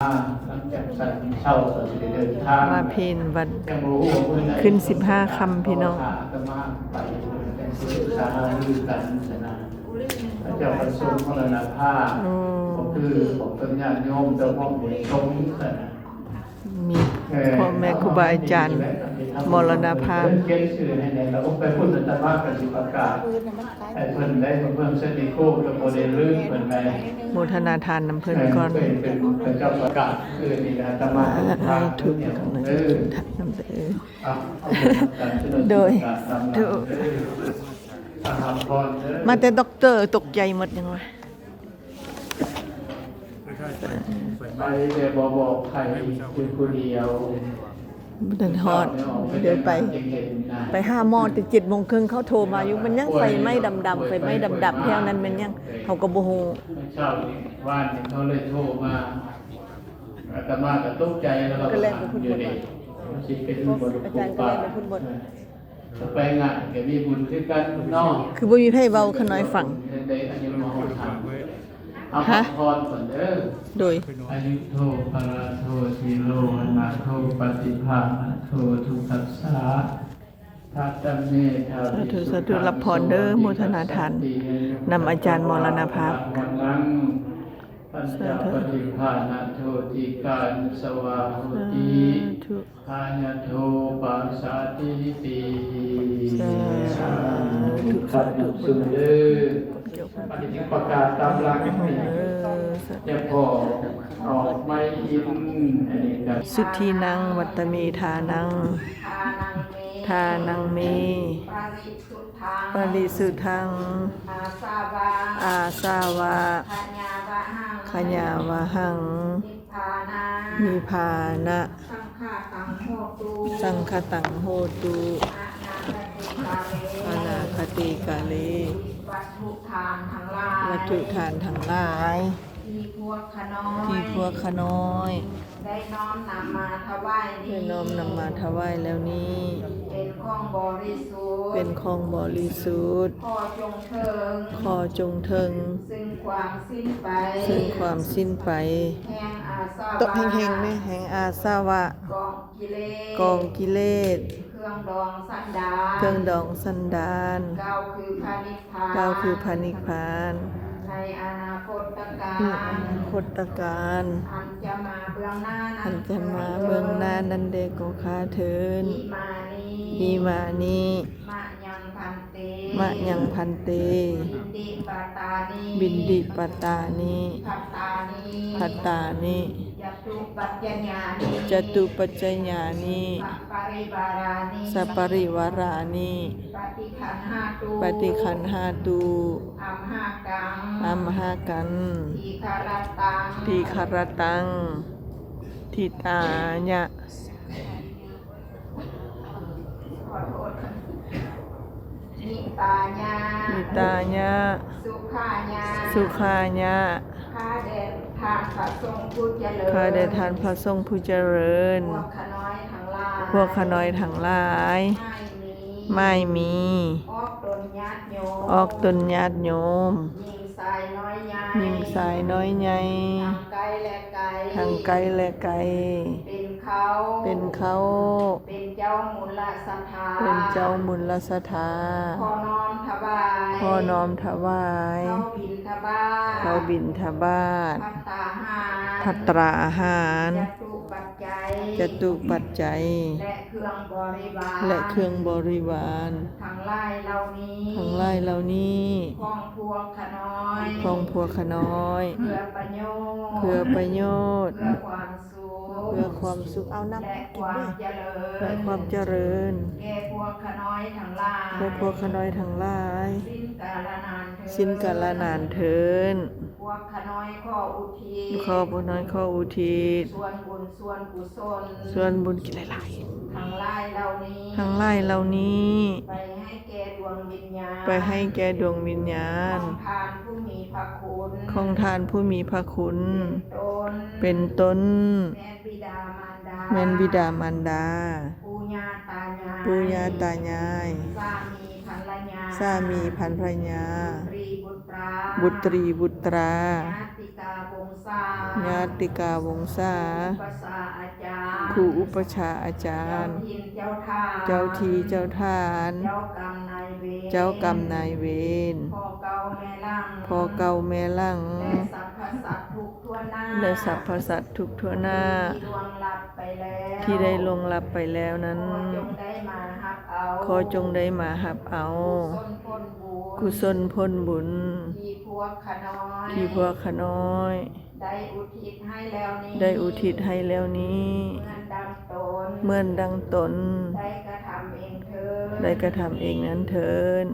ຫຼັງຈາກສັນເຊົາກໍຊິໄດ້ເດີນທາງ ມາເພັນວັດ ຍັງບໍ່ຮູ້ວ່າມື້ໃດ ຂຶ້ນສິບຫ້າຄ່ຳ ພີ່ນ້ອງ ອາດຕະມາໄປ ຈັ່ງຊິປຶກສາຫາລືກັນຊັ້ນນະ ເຂົາເຈົ້າກໍຊົງມໍລະນະພາບ ໂອ້ ກໍຄືບອກເພິ່ນ ຍາດໂຍມເຈົ້າຂອງບຸນສົງຊັ້ນນະ ມີ ເອີ ພໍ່ແມ່ຄູບາອາຈານມໍລະນະພາບ ເອີ ຂຽນຊື່ໃຫ້ແດ່ ແລ້ວກໍໄປພຸ້ນ ອາດຕະມາກໍຊິປະກາດໃຫ້ເພິ່ນໄດ້ ເມືອງເຊນິໂກກໍບໍ່ໄດ້ລືມເພິ່ນໄດ້ ໂມທະນາທານນຳເພິ່ນກ່ອນ ເອີ ເພິ່ນເປັນພະເຈົ້າປະກາດ ຄືນີ້ອາດຕະມາກໍຊິພາເພິ່ນເດີ ເອີ ເອົາ ເອົາໄປນຳກັນ ໂດຍ ທຸກ ມາແຕ່ດັອກເຕີຕົກໃຈໝົດຫຍັງວະ ໄປແຕ່ບໍ່ບອກໃຜ ຢູ່ຜູ້ດຽວ ບໍ່ທັນຮອດ ເດີນໄປ ໄປຫາໝໍແຕ່ເຈັດໂມງເຄິ່ງ ເຂົາໂທມາຢູ່ ມັນຍັງໄຟໄໝ້ດຳໆ ໄຟໄໝ້ດຳໆ ແຖວນັ້ນແມ່ນຫຍັງ ເຮົາກໍບໍ່ຮູ້ ເຊົ້ານີ້ ວານນີ້ເຂົາເລີຍໂທມາ ອາດຕະມາກໍຕົກໃຈ ແລ້ວກໍແລ່ນໄປພຸ້ນເບິດ ມັນຊິເປັນບໍ່ ອາຈານກໍແລ່ນໄປພຸ້ນເບິດ ໄປງານກໍມີບຸນຄືກັນເນາະ ຄືບໍ່ມີໃຜເວົ້າຂະນ້ອຍຟັງ ໄດ້ອາຍຸມະຫອດທ່ານ ເອົາ ຮະ ພັກຜ່ອນກ່ອນເດີ ໂດຍ ອາຍຸໂທ ພະລະໂທ ທີໂລ ວັນນະໂທ ປະຕິພານະໂທ ທຸກຕັດສະ ທັດຕະເມ ທາວິ ສາທຸ ສາທຸ ຮັບພອນເດີ ໂມທະນາທານນຳອາຈານມໍລະນະພາບ ວັນນັງ ປັນຈະປະຕິພານະໂທ ຕິການສະວາໂຫຕິ ສາທຸ ອາຍະໂທ ປາສາຕິຕິ ສາທຸ ສາທຸ ເດີ ອັນນີ້ປະກາດຕາມຫຼັງນີ້ ຈະພໍອອກໄມ້ອິນ ອັນນີ້ກໍ ສຸທີນັງ ວັດຕະເມທານັງ ທານັງເມ ປະລິສຸດທັງ ອາສາວະ ຂະຍາວະຫັງ ນິບພານະ ສັງຄະຕັງໂຫຕຸ ອະນາຄະຕິກາເລ ວັດຖຸທານທັງຫຼາຍ ທີ່ພວກຂ້ານ້ອຍ ທີ່ພວກຂ້ານ້ອຍ ໄດ້ນ້ອມນຳມາຖວາຍນີ້ ໄດ້ນ້ອມນຳມາຖວາຍແລ້ວນີ້ ເປັນຂອງບໍລິສຸດ ເປັນຂອງບໍລິສຸດ ຂໍຈົ່ງເຖິງ ຂໍຈົ່ງເຖິງ ຊຶ່ງຄວາມສິ້ນໄປ ຊຶ່ງຄວາມສິ້ນໄປ ແຫ່ງອາສະວະ ຕົກແຮງໆແມ່ ແຫ່ງອາສະວະ ກອງກິເລດ ກອງກິເລດ ເຄື່ອງດອງສັນດານ ເຄື່ອງດອງສັນດານ ກ່າວຄືພະນິບພານ ກ່າວຄືພະນິບພານ ໃນອະນາຄົດຕະການ ໃນອະນາຄົດຕະການ ອັນຈະມາເບື້ອງໜ້ານັ້ນ ອັນຈະມາເບື້ອງໜ້ານັ້ນແດ່ກໍຂ້າເທີ້ນ ອິມານິ ອິມານິ ມະຍັງພັນເຕ ມະຍັງພັນເຕ ບິນດິປະຕານິ ບິນດິປະຕານິ ພັດຕານິ ພັດຕານິ ຈະຕຸປັດຈະຍານິ ຈະຕຸປັດຈະຍານິ ສະປະລິວາລານິ ສະປະລິວາລານິ ປະຕິຄັນຫາຕຸ ປະຕິຄັນຫາຕຸ ອັມຫາກັງ ອັມຫາກັງ ທີຄະຣະຕັງ ທີຄະຣະຕັງ ທິຕາຍະ ຂໍໂທດ ນິຕາຍະ ນິຕາຍະ ສຸຂາຍະ ສຸຂາຍະ ຂ້າແດ່ທ່ານພະສົງຜູ້ຈະເລີນ ຂ້າແດ່ທ່ານພະສົງຜູ້ຈະເລີນ ພວກຂ້ານ້ອຍທັງຫຼາຍ ພວກຂ້ານ້ອຍທັງຫຼາຍ ໝາຍມີ ໝາຍມີ ອອກຕົນຍາດໂຍມ ອອກຕົນຍາດໂຍມ ຍິງຊາຍນ້ອຍໃຫຍ່ ຍິງຊາຍນ້ອຍໃຫຍ່ ທັງໃກ້ແລະໄກ ທັງໃກ້ແລະໄກ ເປັນເຄົ້າ ເປັນເຄົ້າ ເປັນເຈົ້າມູນລະສັດທາ ເປັນເຈົ້າມູນລະສັດທາ ຂໍນ້ອມຖວາຍ ຂໍນ້ອມຖວາຍ ເຂົ້າບິນທະບາດ ເຂົ້າບິນທະບາດ ພັດຕາຫານ ພັດຕາອາຫານ ຈະຕຸປັດໄຈ ຈະຕຸປັດໄຈ ແລະເຄື່ອງບໍລິວານ ແລະເຄື່ອງບໍລິວານ ທັງຫຼາຍເຫຼົ່ານີ້ ທັງຫຼາຍເຫຼົ່ານີ້ ຂອງພວກຂ້ານ້ອຍ ຂອງພວກຂ້ານ້ອຍ ເພື່ອປະໂຫຍດ ເພື່ອປະໂຫຍດ ເພື່ອຄວາມ ສຸກ ເພື່ອຄວາມສຸກ ເອົານຳ ແລະຄວາມຈະເລີນ ແລະຄວາມຈະເລີນ ແກ່ພວກຂ້ານ້ອຍທັງຫຼາຍ ແກ່ພວກຂ້ານ້ອຍທັງຫຼາຍ ສິ້ນກາລະນານເທີ້ນ ສິ້ນກາລະນານເທີ້ນ ພວກຂ້ານ້ອຍຂໍອຸທິດ ພວກຂ້ານ້ອຍຂໍອຸທິດ ສ່ວນບຸນສ່ວນກຸສົນ ສ່ວນບຸນກິນຫຼາຍໆ ທັງຫຼາຍເຫຼົ່ານີ້ ທັງຫຼາຍເຫຼົ່ານີ້ ໄປໃຫ້ແກ່ດວງວິນຍານ ໄປໃຫ້ແກ່ດວງວິນຍານ ຂອງທ່ານຜູ້ມີພະຄຸນ ຂອງທ່ານຜູ້ມີພະຄຸນ ເປັນຕົ້ນ ເປັນຕົ້ນ ແມ່ນບິດາມານດາ ແມ່ນບິດາມານດາ ປູ່ຍ່າຕາຍາຍ ປູ່ຍ່າຕາຍາຍ ສາມີພັນລະຍາ ສາມີພັນລະຍາ ບຸດຕຣີບຸດຕາ ບຸດຕຣີບຸດຕາ ຍາຕິກ ຍາຕິກາວົງສາ ຄູອຸປະຊາອາຈານ ເຈົ້າຖິ່ນເຈົ້າຖານ ເຈົ້າທີ່ເຈົ້າທານ ເຈົ້າກຳນາຍເວນ ເຈົ້າກຳນາຍເວນ ພໍ່ເກົ່າແມ່ຫຼັງ ແລະສັບພະສັດທຸກທົ່ວໜ້າ ແລະສັບພະສັດທຸກທົ່ວໜ້າ ທີ່ລ່ວງລັບໄປແລ້ວ ທີ່ໄດ້ລ່ວງລັບໄປແລ້ວນັ້ນ ຂໍຈົ່ງໄດ້ມາຮັບເອົາ ຂໍຈົ່ງໄດ້ມາຮັບເອົາ ກຸສົນຜົນບຸນ ທີ່ພວກຂ້ານ້ອຍ ທີ່ພວກຂ້ານ້ອຍ ໄດ້ອຸທິດໃຫ້ແລ້ວນີ້ ໄດ້ອຸທິດໃຫ້ແລ້ວນີ້ ເໝືອນດັ່ງຕົນ ເໝືອນດັ່ງຕົນ ໄດ້ກະທຳເອງເທີ້ນ ໄດ້ກະທຳເອງນັ້ນເທີ້ນ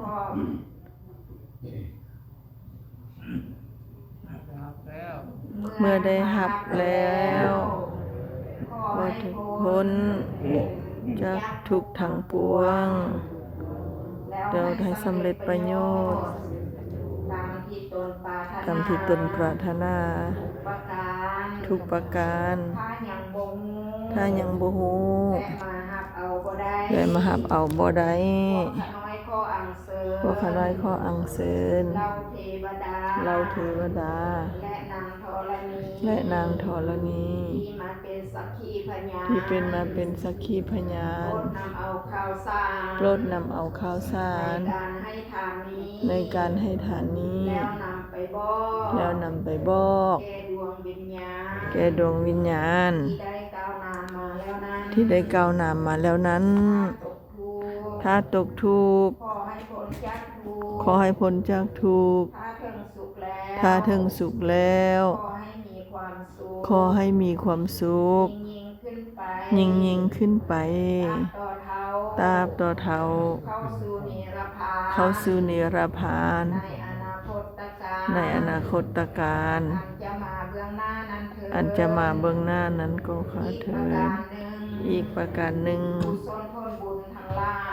ເມື່ອໄດ້ຮັບແລ້ວ ຂໍໃຫ້ພົ້ນຈາກທຸກທັງປວງ ແລ້ວໃຫ້ສຳເລັດປະໂຫຍດ ຕາມທີ່ຕົນປາຖະໜາ ທຸກປະການ ຖ້າຍັງບໍ່ຮູ້ ຖ້າຍັງບໍ່ຮູ້ ແລະມາຮັບເອົາບໍ່ໄດ້ ແລະມາຮັບເອົາບໍ່ໄດ້ ພວກຂ້ານ້ອຍຂໍອັນ ພວກຂ້ານ້ອຍຂໍອັນເຊີນ ເຫຼົ່າເທວະດາ ເຫຼົ່າເທວະດາ ແລະນາງທໍລະນີ ແລະນາງທໍລະນີ ທີ່ມາເປັນສັກຂີພະຍານ ທີ່ເປັນມາເປັນສັກຂີພະຍານ ໂປດນຳເອົາຂ່າວສານ ໂປດນຳເອົາຂ່າວສານ ໃນການໃຫ້ທານນີ້ ໃນການໃຫ້ທານນີ້ ແລ້ວນຳໄປບອກ ແລ້ວນຳໄປບອກ ແກ່ດວງວິນຍານ ແກ່ດວງວິນຍານ ທີ່ໄດ້ກ່າວນາມມາແລ້ວນັ້ນ ທີ່ໄດ້ກ່າວນາມມາແລ້ວນັ້ນ ຖ້າຕົກທຸກ ຂໍໃຫ້ພົ້ນຈາກທຸກ ຂໍໃຫ້ພົ້ນຈາກທຸກ ຖ້າເຖິງສຸກແລ້ວ ຖ້າເຖິງສຸກແລ້ວ ຂໍໃຫ້ມີຄວາມສຸກ ຂໍໃຫ້ມີຄວາມສຸກ ຍິ່ງໆຂຶ້ນໄປ ຍິ່ງໆຂຶ້ນໄປ ຕາບຕໍ່ເທົ່າ ຕາບຕໍ່ເທົ່າ ເຂົ້າສູ່ນິລະພານ ເຂົ້າສູ່ນິລະພານ ໃນອະນາຄົດຕະການ ໃນອະນາຄົດຕະການ ອັນຈະມາເບື້ອງໜ້ານັ້ນເທີ້ນ ອັນຈະມາເບື້ອງໜ້ານັ້ນກໍຂ້າເທີ້ນ ອີກປະການໜຶ່ງ ອີກປະການໜຶ່ງ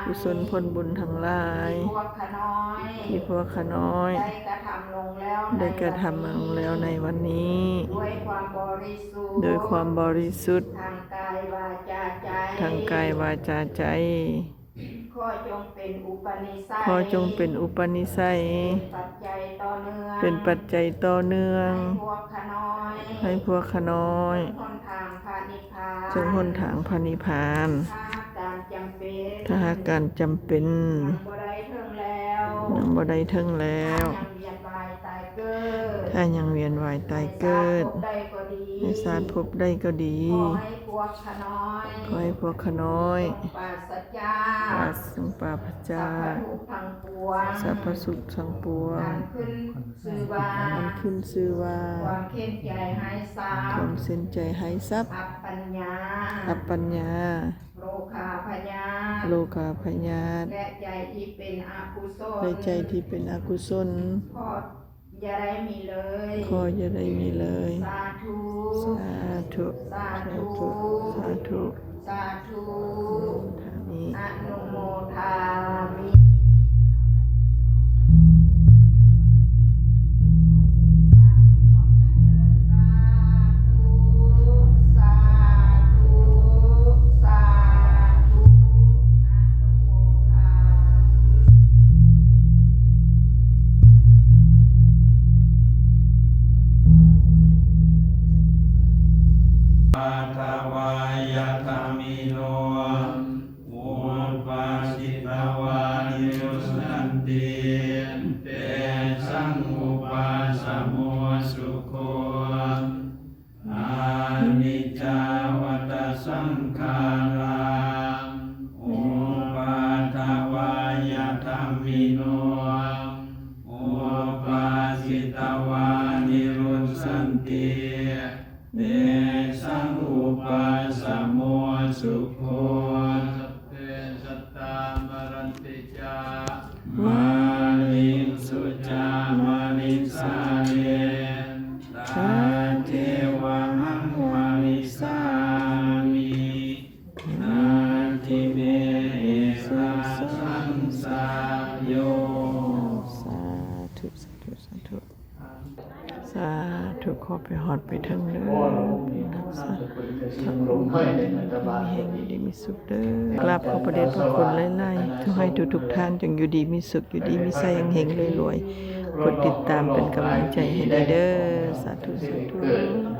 ກຸສົນຜົນບຸນທັງຫຼາຍ ກຸສົນຜົນບຸນທັງຫຼາຍ ທີ່ພວກຂ້ານ້ອຍ ທີ່ພວກຂ້ານ້ອຍ ໄດ້ກະທຳລົງແລ້ວ ໄດ້ກະທຳລົງແລ້ວໃນວັນນີ້ ດ້ວຍຄວາມບໍລິສຸດ ດ້ວຍຄວາມບໍລິສຸດ ທັງກາຍວາຈາໃຈ ທັງກາຍວາຈາໃຈ ຂໍຈົ່ງເປັນອຸປະນິໄສ ຂໍຈົ່ງເປັນອຸປະນິໄສ ເປັນປັດໄຈຕໍ່ເນື່ອງ ເປັນປັດໄຈຕໍ່ເນື່ອງ ໃຫ້ພວກຂ້ານ້ອຍ ໃຫ້ພວກຂ້ານ້ອຍ ເຊິ່ງຫົນທາງພະນິບພານ ເຊິ່ງຫົນທາງພະນິບພານ ຖ້າຫາກການຈຳເປັນ ຖ້າຫາກການຈຳເປັນ ຍັງບໍ່ໄດ້ເຖິງແລ້ວ ຍັງບໍ່ໄດ້ເຖິງແລ້ວ ຖ້າຍັງວຽນວ່າຍຕາຍເກີດ ຖ້າຍັງວຽນວ່າຍຕາຍເກີດ ໃນຊາດພົບໃດກໍດີ ໃນຊາດພົບໃດກໍດີ ຂໍໃຫ້ພວກຂ້ານ້ອຍ ຂໍໃຫ້ພວກຂ້ານ້ອຍ ປາສຈາກ ປາສ ປາສຈາກ ສັບພະທຸກທັງປວງ ສັບພະທຸກທັງປວງ ອັນຂຶ້ນຊື່ວ່າ ອັນຂຶ້ນຊື່ວ່າ ຄວາມເຂັນໃຈໄຮ້ຊັບ ຄວາມເຂັນໃຈໄຮ້ຊັບ ອັບປັນຍາ ອັບປັນຍາ ໂລຄາພະຍາດ ໂລຄາພະຍາດ ແລະໃຈທີ່ເປັນອະກຸສົນ ແລະໃຈທີ່ເປັນອະກຸສົນ ຂໍ ຢ່າໄດ້ມີເລີຍ ຂໍຢ່າໄດ້ມີເລີຍ ສາທຸ ສາທຸ ສາທຸ ສາທຸ ສາທຸ ອະນຸໂມທາມິ ອະນຸໂມທາມິ ສາທຸ ພ້ອມກັນເດີ ສາທຸ ສາທຸ ສາທຸ ອະນຸໂມທາມິ ປາທະວາຍະທະມິໂນ ອຸປາສິຕະວານິລຸດສັນຕິ ເຕສັງອຸປາສະໂມສຸໂຂ ອະນິດຈາວັດຕະສັງຂາລາ ອຸປາທະວາຍະທຳມິໂນ ອຸປາສິຕະວານິລຸດສັນຕິ ເຕສັງອຸປາສະໂມສຸໂຂ ສັບເພສັດຕາມະຣັນຕິຈາ ມະລິງສຸຈາມະລິງສາເລ ຕະເຈວະຫັງມະລິສາມິ ນາທິເມ ເອສະສັງສະໂຍ ສາທຸ ສາທຸ ສາທຸ ສາທຸ ຂໍໄປຮອດໄປເຖິງເດີ ຮັກສາ ທັງໂຮງໝໍ ທີ່ມີແຮງຢູ່ດີມີສຸກເດີ ກາບຂອບພະເດດພະຄຸນຫຼາຍໆ ຂໍໃຫ້ທຸກໆທ່ານຈົ່ງຢູ່ດີມີສຸກ ຢູ່ດີມີໄຊ ເຮັງໆລວຍໆ ກົດຕິດຕາມເປັນກຳລັງໃຈໃຫ້ແດ່ເດີ້. ສາທຸ ສາທຸ.